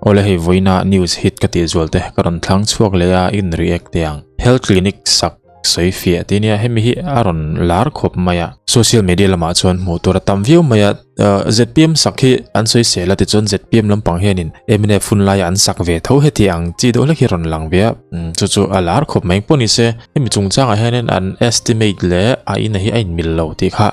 Awle hei vawiina news hit ka tih zual te ka rawn thlang chhuak leh a in react teh ang. Health clinic sak sawi fiah tih nia hemi hi a rawn lar khawp mai a. Social media lamah chuan hmuh tur a tam viau mai a, zpm sak hi an sawi sel a tichuan zpm lampang hianin mnf hun laia an sak ve tho heti ang chi deuh hlek hi a rawn lang ve a, chu chu a lar khawp mai pawh ni se hemi chungchangah hianin an estimate leh a ina hi a inmil lo tih kha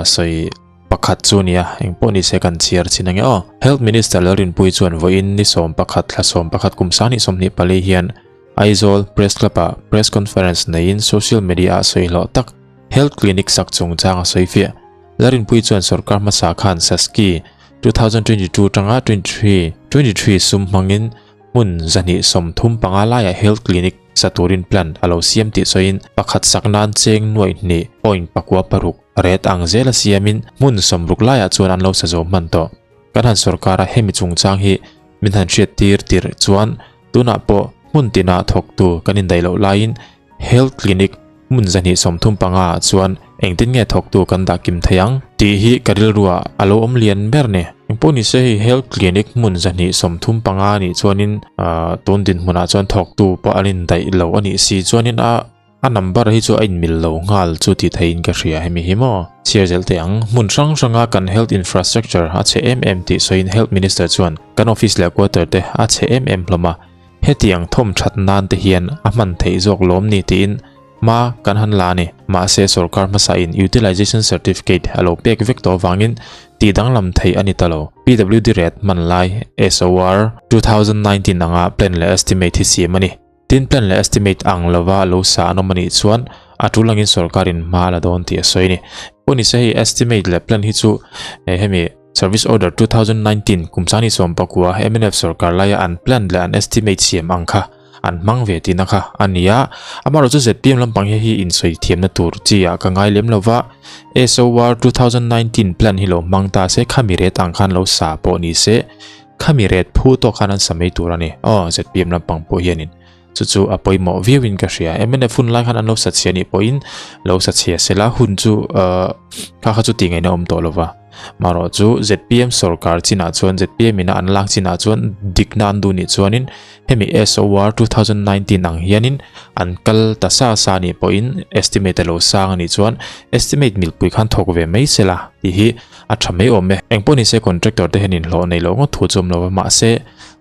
sawi Pakhat chu nia, engpawh ni se kan chhiar chin ange aw. Health Minister Lalrinpuii chuan vawiin ni 11 thla 11 kum 2024 hian Aizawl Press Club ah Press Conference neiin social media ah sawi hlawh tak Health Clinic sak chungchang a sawi fiah. Lalrinpuii chuan sorkar hmasa khan Saski 2022 tanga 23 23 sum hmangin hmun 235 laiah Health Clinic sa turin plan a lo siam tih sawiin pakhat sak nan cheng nuaih hnih point pakua paruk Ret ang zela siamin hmun sawmruk laiah chuan an lo sa zo hman tawh. Kan han sorkara hemi chungchang hi min han hriat tir tirh chuan tunah pawh hmun tina thawktu kan indaih loh laiin Health Clinic hmun 235 ah chuan engtin nge thawktu kan dah kim thei ang tih hi ka rilruah a lo awm lian ber ni. Engpawh nise hei Health Clinic hmun 235 nih chuanin tun dinhmunah chuan thawktu pawh an indaih lo a nih si chuanin a A number hi chu a inmil lo nghal chu tih theihin ka hria hemi hi maw? Chhiar zel teh ang. Hmun hrang hranga kan health infrastructure a chhe em em tih sawiin Health Minister chuan kan office leh quarter te a chhe em em hlawm a, hetiang thawm that nan te hian a hman theih zawk lawm ni tiin hma kan han la a ni. Mahse sorkar hmasa in utilization certificate a lo pek vek tawh avangin tih danglam theih a ni ta lo. PWD ret hman lai SOR 2019 anga plan leh estimate hi siam a ni. Tin plan leh estimate ang lova lo sa an awm a nih chuan a tul angin sorkarin hma a la dawn tih a sawi a ni. Pawh nise hei estimate leh plan hi chu hemi Service Order 2019 kum sangni sawmpakua mnf sorkar laia an plan leh an estimate siam ang kha an hmang ve tihna kha a ni a. Amaherawhchu zpm lampang hi hi insawi thiamna tur chi ah ka ngai lem lova SOR 2019 plan hi lo hmang ta se khami ret ang khan lo sa pawh ni se Khami ret phu tawk khan an sa mai tur a ni. Aw, zpm lampang pawh hianin chu chu a pawimawh viauin ka hria. Mnf hun lai khan an lo sa chhia nih pawhin lo sa chhia sela hun chu kha kha chu tih ngaihna awm tawh lova. Marawh chu zpm sorkar chinah chuan zpm ina an lak chinah chuan dikna an duh nih chuanin hemi SOR 2019 ang hianin an kal ta sa sa nih pawhin estimate a lo sang a nih chuan estimate milpui khan thawk ve mai sela tih hi A tha mai awm e. Engpawh nise contractor te hian inhlawh nei loh ngawt thu chu awm lo va mahse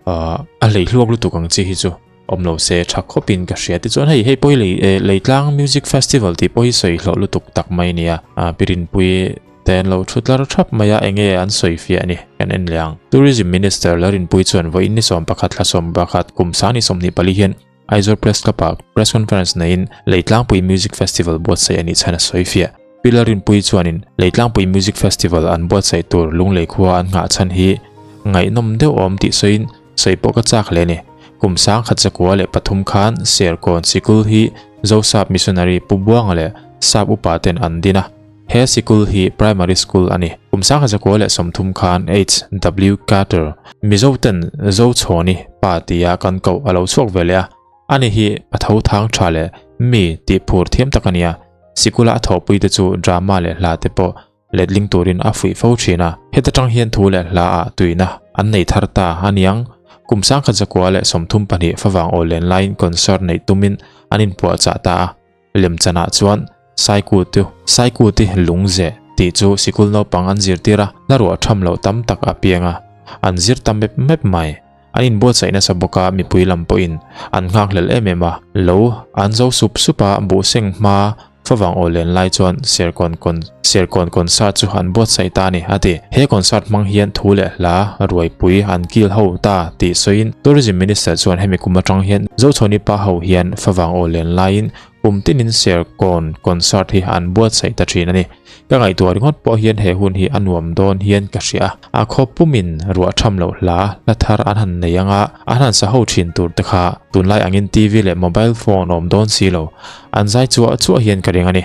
a hlei hluak lutuk ang chi hi chu awm lo se tha khawp in ka hria. Tichuan hei hei pawh hi lei Leitlang Music Festival tih pawh hi sawi hlawh lutuk tak mai a nia. Pirinpui te an lo thu tlar thap mai a enge an sawi fiah a ni kan en leh ang. Tourism Minister Larinpui chuan vawiin ni 11 thla 11 kum 2024 hian Aizawl Press Club ah Press Conference neiin Leitlangpui Music Festival buatsaih a nih chhan a sawi fiah. Pi Lalrinpuii chuanin Leitlangpui Music Festival an buatsaih tur Lunglei khua an nghah chhan hi ngaihnawm deuh awm tih sawiin sawi pawh ka chak hle a ni. Kum 1903 khan Serkawn Sikul hi Zosap Missionary Pu Buanga leh Sap upa ten an din a. He sikul hi primary school a ni. Kum 1930 khan HW Carter, Mizo ten Zochhawni pa tia kan koh a lo chhuak ve leh a. Ani hi a tho thang tha leh mi tih phur thiam tak a ni a. Sikula a thawhpui te chu drama leh hla te pawh letling turin a fuih fo thin a. Heta tang hian thu leh hla ah tuina an nei thar ta a niang. Kum 1932 favang aw len laiin concert neih tumin an inpuahchah ta a. Lemchanah chuan Saikutu, Saikuti lungzeh tih chu sikul naupang an zirtir a, hla ruah tham loh tam tak a piang a, an zir ta mep mep mai. An inbuatsaih nasa bawk a, mipui lam pawhin an nghakhlel em em a, lo an zo sup sup a, buhseng hma favang aw len lai chuan Serkawn con Serkawn concert chu an buatsaih ta a ni, a ti. He concert hmang hian thu leh hla ruaipui an kil ho ta tih sawiin Tourism Minister chuan hemi kum atang hian Zochhawni pa ho hian favang aw len laiin kum tinin Serkawn concert hi an buatsaih ta thin a ni. Ka ngaihtuah ringawt pawh hian he hun hi a nuam dawn hian ka hria a. A khaw pumin ruah tham loh hla hla thar an han nei anga an han sa ho thin tur te kha tunlai angin TV leh mobile phone awm dawn si lo an zai chuah chuah hian ka ring a ni.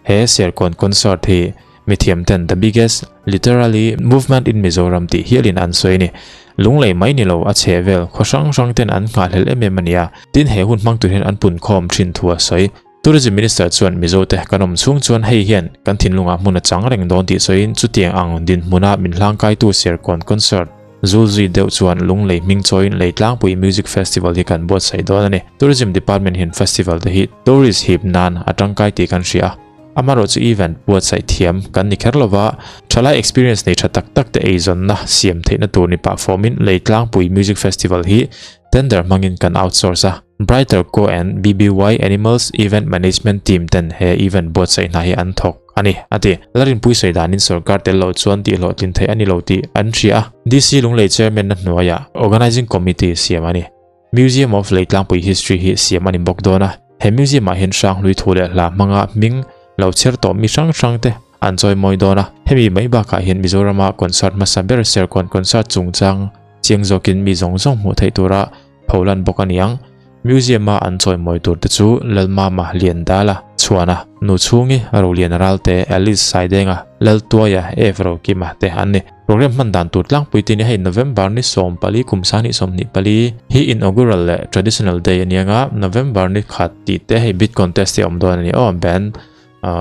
He Serkawn concert hi mithiam ten the biggest literally movement in Mizoram tih hialin an sawi a ni. Lunglei mai ni lo a chheh vel khaw hrang hrang ten an nghahhlelh em em a ni a, tin he hun hmang tur hian an punkhawm thin thu a sawi. Tourism Minister chuan Mizo te kan awm chhung chuan hei hian kan thinlungah hmun a chang reng dawn tih sawiin chutiang ang dinhmuna min hlangkaitu Serkawn concert. Zul zui deuh chuan Lunglei hming chawiin Leitlangpui Music Festival hi kan buatsaih dawn a ni. Tourism Department hian festival te hi tourist hip nan a tangkai tih kan hria a. Amaherawhchu event buatsaih thiam kan ni kher lova, thalai experience nei tha tak tak te eizawnna siam theihna tur ni pah fawmin Leitlangpui Music Festival hi tender hmangin kan outsource a. Brighter Co and BBY Animals Event Management Team ten he event buatsaih hna hi an thawk a ni, a ti. Larinpui sawi danin sorkar tel loh chuan tihhlawhtlin theih a ni lo tih an hria a. DC Lunglei Chairman na hnuaiah Organising Committee siam a ni. Museum of Leitlangpui History hi siam a ni bawk dawn a. He museum ah hian Hranghlui thu leh hla hmanga hming lo chher tawh mi hrang hrang te an chawi mawi dawn a. Hemi mai bakah hian Mizorama concert hmasa ber Serkawn concert chungchang chiang zawkin mi zawng zawng hmuh theih tura pholan bawk a niang. Museum-a an chawimawi tur te chu Lalmama Liandala, Chhuana, Nuchhungi, Rolian Ralte, Alice Saidenga, Laltuaia, Eve Rokima te an ni. Program hman dan tur tlangpui te ni hei November ni 14 kum 2024 hi inaugural leh traditional day a niang a, November ni khat tih te hei bid contest te a awm dawn a ni aw, band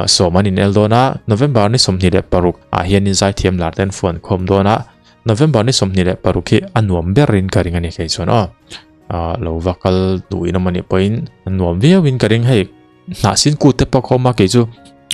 sawm an inel dawn a, November ni 26 ah hianin zaithiam lar te an fuan khawm dawn a, November ni 26 hi a nuam berin ka ring a ni kei chuan aw. Lo va kal duhin awm a nih pawhin a nuam viauin ka ring hei hnah sin kut te pawh khawm a kei chu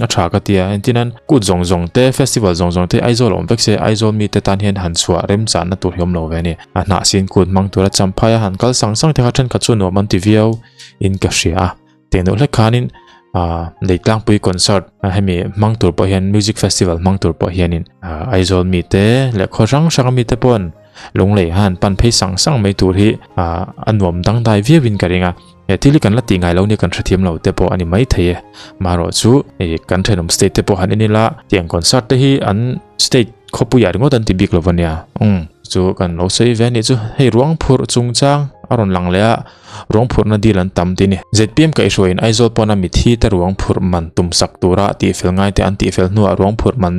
a tha ka tia entirnan kut zawng zawng te festival zawng zawng te Aizawl a awm vek se Aizawl mite tan hian han chhuah remchanna tur hi awm lo ve a ni a hnah sin kut hmang tura champhai a han kal sang sang te kha thenkhat chu nuam an ti viau in ka hria a teh nuh hlek khanin ah Leitlangpui concert hemi hmang tur pawh hian music festival hmang tur pawh hianin Aizawl mite leh khaw hrang hrang mite paw'n Lunglei han pan phei sang sang mai tur hi a nuam dangdai viauin ka ring a, he thil hi kan la tih ngai lo nia kan hrethiam lo te pawh a ni mai thei e. Marawh chu kan thenawm state te pawh han en ila tiang concert te hi an state khawpuiah ringawt an ti bik lo va nia. Umm chu kan lo sawi ve a nih chu hei ruang phurh chungchang a rawn lang leh a, ruang phurhna deal an tam tih a ni. Zpm kaihhruaiin Aizawl pawna mithi te ruang phurh man tumsak tura tihfel ngai te an tihfel hnuah ruang phurh man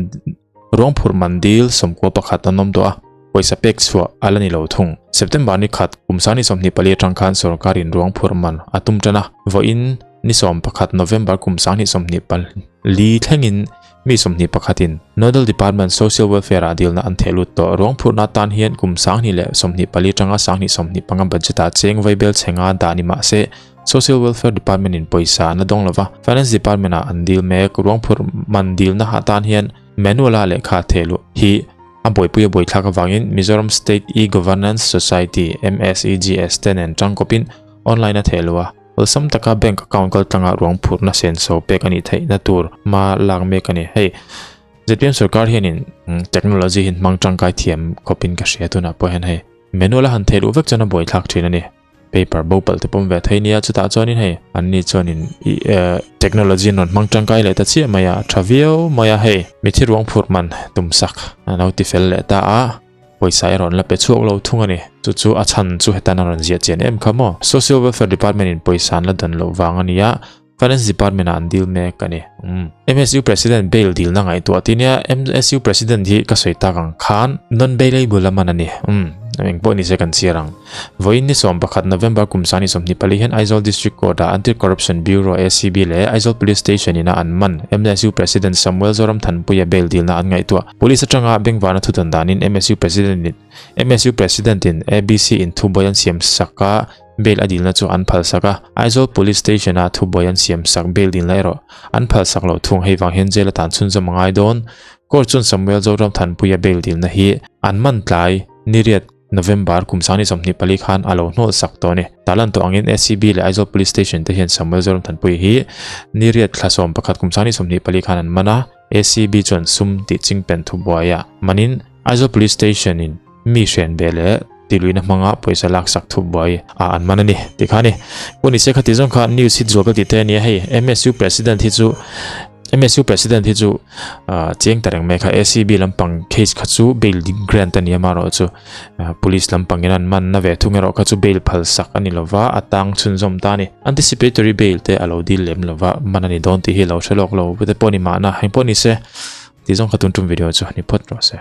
Ruang phurh man dil 11 an awm tawh a, pawisa pek chhuah a la ni lo thung. September ni khat kum sani 24 atang khan sorkarin ruang phurh man a tum tan a, vawiin ni 11 November kum sani 24 thlengin mi 21 in Nodal Department Social Welfare ah dilna an theh lut tawh. Ruang phurhna atan hian kum 2024 atanga 2025 budget ah cheng vaibel chhenga dah ni mah se Social Welfare Department in pawisa an la dawng lova, Finance Department ah an dil mek. Ruang phurh man dilna atan hian Manual a lehkha theh luh hi a buaipui a buaithlak avangin Mizoram State E-Governance Society, MSEGS, te nen tangkawpin online a theh luh a, awlsam taka bank account kaltlanga ruang phurhna senso pek a nih theihna tur hma lak mek a ni. Hei zpm sorkar hianin technology hi hmang tangkai thiam khawpin ka hria tunah pawh hian hei manual a han theh luh vek chuan a buaithlak thin a ni. Paper bo palh te pawm ve thei nia chutah chuanin hei anni chuanin ih eh technology an rawn hmang tangkai leh ta chiah mai a tha viau mai a hei mithi ruang phurh man tum sak an lo ti fel leh ta a pawisa erawh an la pe chhuak lo thung a ni chu chu a chhan chu hetan a rawn ziah chian em kha maw social welfare department in pawisa an la dan loh vang a nia finance department ah an deal mek a ni umm MSU president bail dilna ngaihtuah tih nia MSU president hi ka sawi tak ang khan non bailable a man a ni umm eng pawh ni se kan chhiar ang vawiin ni 11 November kum sani 24 hian Aizawl District Court ah Anti Corruption Bureau ACB leh Aizawl Police Station ina an man MSU President Samuel Zoramthanpuia bail dilna an ngaihtuah police atanga bengvana thudan danin MSU President in MSU President in ABC in thubuai an siam sak a Bail a dilna chu an phalsak a, Aizawl Police Station-a thubuai an siamsak bail dilna erawh an phalsak loh thung. Hei vang hian jail atan chhunzawm a ngai dawn. Court chuan Samuel Zoram Thanpuia bail dilna hi an man tlai niriat November kum 2024 khan a lo hnawlsak tawh a ni. Tarlan tawh angin SCB leh Aizawl Police Station te hian Samuel Zoram Thanpuia hi niriat thla 11 kum 2024 khan an man a, ACB chuan sum tih chingpen thubuaia manin Aizawl Police Station in mi hren ve leh tiluina hmanga pawisa laksak thubuai a an man a ni tih kha a ni. Pu Nise kha ti zawng kha news hi zual ka ti te a nia hei MSU President hi chu MSU President hi chu chiang ta reng mai kha ACB lampang case kha chu bail grant a ni a marawh chu police lampang in an man na ve thung erawh kha chu bail phal sak a ni lova a tang chhunzawm ta a ni. Anticipatory bail te a lo dil lem lova man a ni dawn tih hi lo hre lawk lo te pawh a ni mahna heng pawh ni se ti zawng kha tun tum video chu ni phawt rawh se.